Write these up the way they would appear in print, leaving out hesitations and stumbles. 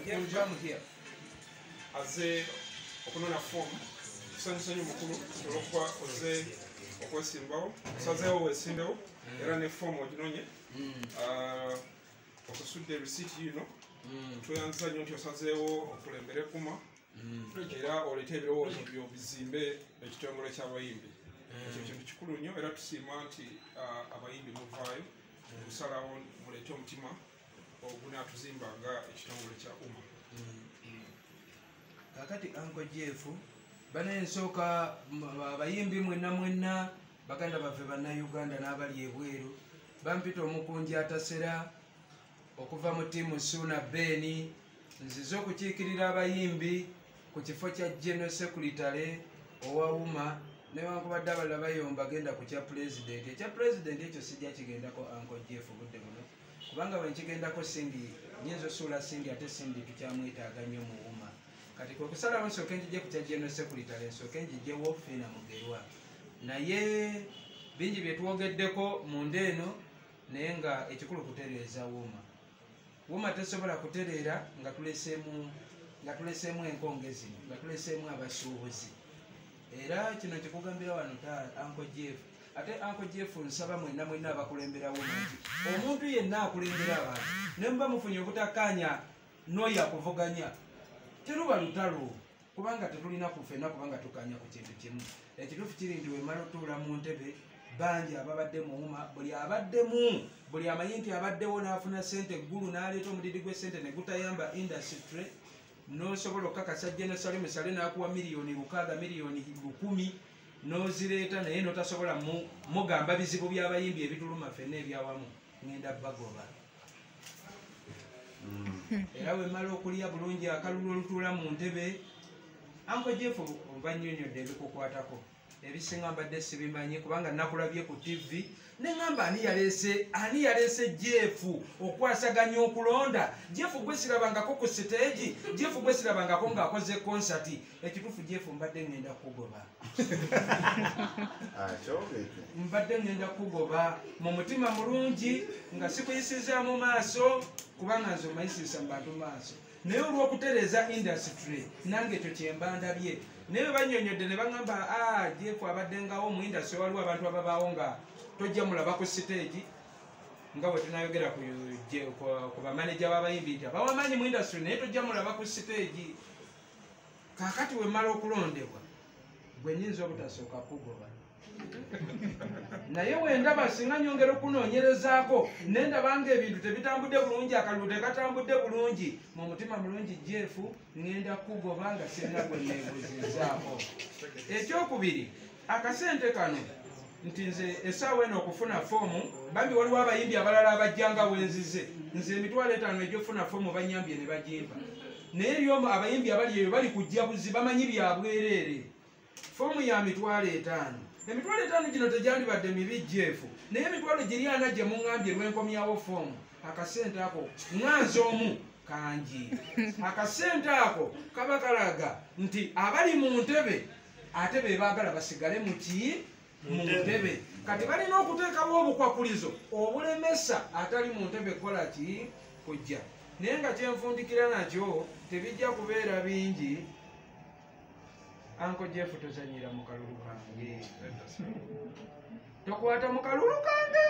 Jjunja azze okunona foomu. Tusanyuse nnyo mukulu olwokuba ozze okwesimbawo, osazeewo weesimbewo era ne foomu oginonye, osasudde risiiti yino. Tweyanziza nnyo nti osazeewo okulembere UMA era oleete ebirowoozo byo bizimbe ekitongole ky'abayimbi. Ekyo kintu kikulu nnyo era tusiima nti abayimbi muvaayo okusalawo muleete omutima ogunaatuzimba nga ekitongole kya UMA. Kakati Uncle Jeff, bane nsooka abayimbi mwenna mwenna, baganda baffe Bannayuganda n'abali ebweru, bampita omukunji atasera okuva mu ttiimu Suuna Ben. Nzize okukiikirira abayimbi ku kifo kya General Secretary owa UMA, newankubadde abalala bayomba genda ku kya pulezidenti. Ekya pulezidenti ekyo sijja kigendako, Uncle Jeff, budde buno, kubanga bwe nkigendako Cindy nyinza osuula Cindy, ate Cindy tukyamwetaaga nnyo mu UMA. Kati kwe kusalawo nsooke njije ku kya General Secretary, nsooke njijewo Fiina Mugerwa. Naye bingi bye twogeddeko munda eno, naye nga ekikulu kutereeza UMA. UMA tesobola kutereera nga tuleseemu enkonge zino, nga tuleseemu abasuubuzi. Era kino kikugambira wano ta Uncle Jeff. Ate Uncle Jeff, nsaba mwenna mwenna abakulembera UMA nti omuntu yenna akulembera abantu ne muba mufunye obutakkaanya n'oyo akuvuganya, teruba lutalo, kubanga tetulina kufenna, kubanga tukanya ku kintu kimu. Ekituufu kiri nti wemala otuula mu ntebe, bangi ababadde mu UMA, buli abaddemu, buli amanyi nti abaddewo n'afuna sente eggulu n'aleeta omudidi gw'essente ne gutayamba industry, n'osobola okukakasa General Salim Saleh n'akuwa miliyoni 6, miliyoni 1,000 n'ozireeta, naye n'otasobola mugamba bizibu by'abayimbi ebituluma ffenna ebyawamu, ŋŋenda bagoba. Era wemala okulya bulungi akalulu olutuula mu ntebe, Uncle Jeff, oba nnyonnyodde ebikukwatako ebisinga mbadde sibimanyi, kubanga nakulabye ku TV neŋŋamba, ani yaleese, ani yaleese Jeff okwasaganya okulonda? Jeff gwe sirabangako ku siteegi, Jeff gwe sirabangako ng'akoze konsati. Ekituufu, Jeff, mbadde ŋŋenda kugoba. Mbadde ŋŋenda kugoba mu mutima mulungi nga sikuyisizaamu maaso, kubanga nze omayisisa mu bantu maaso, naye olw'okutereeza industry nange ekyo kyemba ndabye. Naye bwe bannyonnyodde ne baŋŋamba, "Ah, Jeff abadde ngawo mu industry, waliwo abantu ababaawo nga tojja mulaba ku siteegi," nga bwe tunayogera ku bamaneja b'abayimbi nti abawamanyi mu industry naye tojja mulaba ku siteegi. Kaakati we mmala okulondebwa, gwe nyinza obutasooka kugoba, naye wendaba singa nyongera okunoonyerezaako nendaba nga ebintu tebitambudde bulungi, akalulu tekatambudde bulungi, mu mutima mulungi, Jeff, ŋŋenda kugoba nga sirina gwe neebuuzizaako. Ekyokubiri, akasente kano nti nze essaawa eno okufuna foomu, bambi waliwo abayimbi abalala abajja nga wenzize nze, 50,000 egyofuna foomu banyambye ne bagimpa, naye eryomu abayimbi abali eyo bali kujja buzi bamanyi byabwereere. Foomu ya 50,000. 50,000 gino tegyandibadde mibi, Jeff, naye emitwalo giri ana gye muŋŋambye lwenkomyawo foomu, akasente ako ŋŋanze omu kangi. Akasente ako kaba kalaga nti abali mu ntebe ate be baagala basigale mu ki? Mu ntebe. Kati balina okuteekawo obukwakulizo obulemesa atali mu ntebe kukola ki? Kujja. Naye nga kyenfundikira nakyo tebijja kubeera bingi. Uncle Jeff, tozanyira mu kalulu kange, tokwata mu kalulu kange.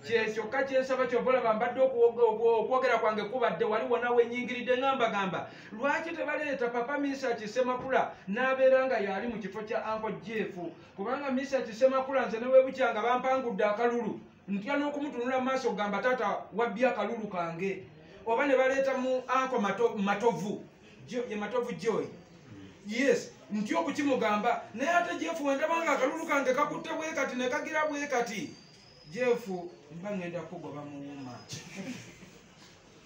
Kyekyokka kyensaba. Kyova olaba mbadde okwogera kwange kubadde wali wona wenyingiridde nga mbagamba lwaki tebaleeta Papa Misaki Semakula n'abeera nga yali mu kifo kya Uncle Jeff, kubanga Misaki Semakula nze newebukyanga bampangudde akalulu, ntya n'okumutunula mu maaso okugamba, "Taata, wabbye akalulu kange." Oba ne baleeta mu Uncle Matovu, ye Matovu Joy, yes, ntya okukimugamba. Naye ate Jeff, wendaba nga akalulu kange kakutte bwe kati ne kagira bwe kati, Jeff, mba ngenda kugoba muwuma.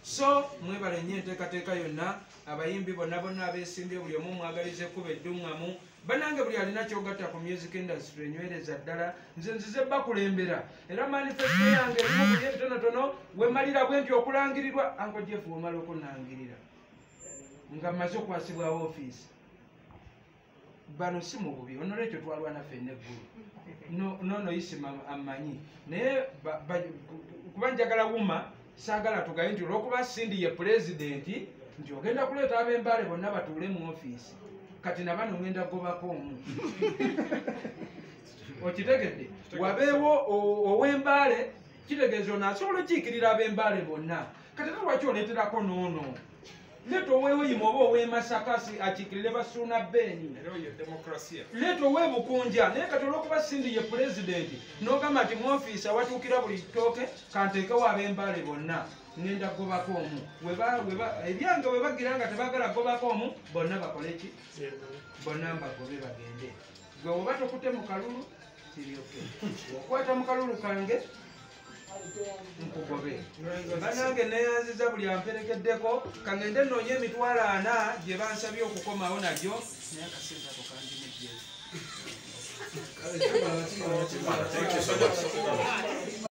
So mwebale nnyo enteekateeka yonna. Abayimbi bonna bonna abeesimbye, buli omu mwagaliza ekkuba edduŋŋamu. Bannange, buli alina kyogatta ku music industry, enywereza ddala. Nze nzize bakulembera, era manifesto yange erimu kuli ebitonotono. Wemalira bwe nti okulangirirwa, Uncle Jeff, wemala okunangirira nga mmaze okwasibwawo ofiisi, bano si mu bubi, onolwekyo twalwana ffenna eggulu. Nono Isima amanyi, naye kuba njagala UMA. Saagala tugaye nti olw'okuba Cindy ye pulezidenti nti ogenda kuleeta ab'Embaale bonna batuule mu ofiisi. Kati na bano ngenda kugobako omu. Okitegedde? Wabeewo ow'Embaale, kitegeeza ono asobola okiikirira ab'Embaale bonna. Kati ate lwaki oleeterako n'ono? Leeta ow'Ehoima oba ow'e Masaka akiikirire Basuuna Beeni. Leeta ow'e Bukunja. Naye kati olw'okuba Cindy ye pulezidenti n'ogamba nti mu ofiisi awatuukira buli ttooke kanteekewo ab'Embaale bonna, ngenda kugobako omu. Ebyange bwe bagira nga tebaagala kugobako omu, bonna bakole ki? Bonna mbagobe bagende. Gwe oba tokutte mu kalulu, kiryoke. Okwata mu kalulu kange, nkugobe. Bannange neeyanziza buli amperekeddeko, kangende nnoonye 40,000 gye bansabye okukomawo nagyo, naye akasente ako kangi mu gye. Thank you so much.